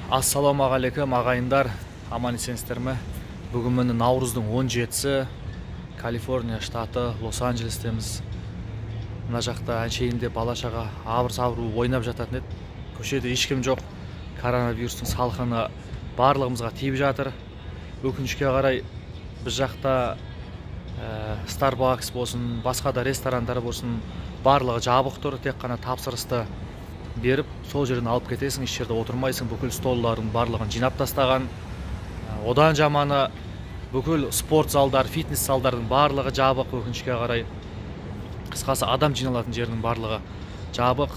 Ассалаумағалейкум, ағайындар, аман есенсіздер ме? Бүгін міне наурыздың 17-сі, Калифорния штаты, Лос-Анджелестеміз. Мына жақта әншейінде бала-шаға абыр-сабыр ойнап жататын еді. Көшеде ешкім жоқ. Коронавирустың салқыны барлығымызға тиіп жатыр. Өкінішке қарай біз жақта Starbucks болсын, басқа да ресторандар болсын, барлығы жабық тұр. Тек қана тапсырысты беріп, сол жерден алып кетесің, еш жерде отырмайсың. Бүкіл столдардың барлығын жинап тастаған. Одан жаманы бүкіл спорт залдар, фитнес залдардың барлығы жабық, өкінішке қарай. Қысқасы, адам жиналатын жердің барлығы жабық.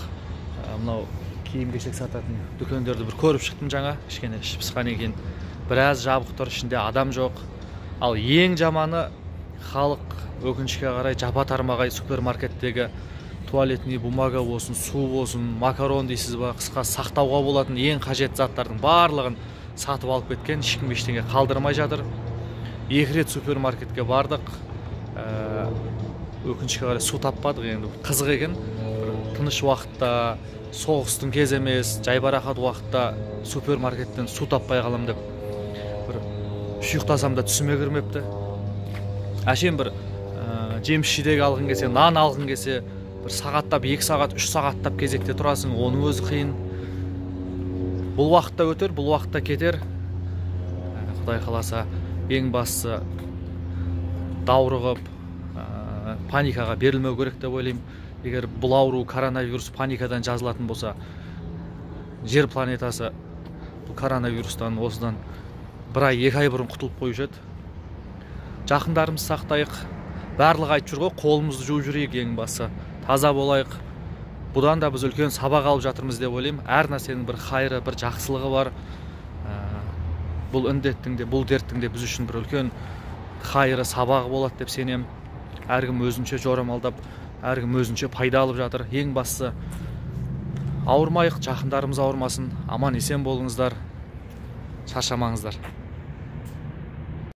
Мынау киім-кешек сататын дүкендерді бір көріп шықтым жаңа, кішкене іші пысқан екен. Біраз жабық тұр, ішінде адам жоқ. Ал ең жаманы, халық өкінішке қарай жапа тармағай супермаркеттегі туалетный бумага болсын, су болсын, макарон дейсіз ба, қысқа сақтауға болатын ең қажетті заттардың барлығын сатып алып кеткен, ешкім ештеңе қалдырмай жатыр. 2 рет супермаркетке бардық, өкінішке қарай су таппадық. Енді қызық екен, бір тыныш уақытта, соғыстың кезі емес, жайбарақат уақытта супермаркеттен су таппай қалам деп бір үш ұйықтасам да түсіме кірмепті. Әшейін бір жеміс жидек алғың келсе, нан алғың келсе, бір сағаттап, 2 сағат, 3 сағаттап кезекте тұрасың, оның өзі қиын. Бұл уақытта өтер, бұл уақытта кетер. Құдай қаласа, ең бастысы даурығып, паникаға берілмеу керек деп ойлаймын. Егер бұл ауру коронавирус паникадан жазылатын болса, жер планетасы бұл коронавирустан осыдан 1 ай, 2 ай бұрын құтылып қоюшы еді. Жақындарымызды сақтайық. Барлығы айтып жүр ғой, қолымызды жуып жүрейік, ең басы таза болайық. Бұдан да біз үлкен сабақ алып жатырмыз деп ойлаймын. Әр нәрсенің бір хайры, бір жақсылығы бар. Бұл індеттің де, бұл дерттің де біз үшін бір үлкен хайры, сабағы болады деп сенемін. Әркім өзінше жорамалдап, әркім өзінше пайда алып жатыр. Ең бастысы ауырмайық, жақындарымыз ауырмасын. Аман есен болыңыздар, шаршамаңыздар.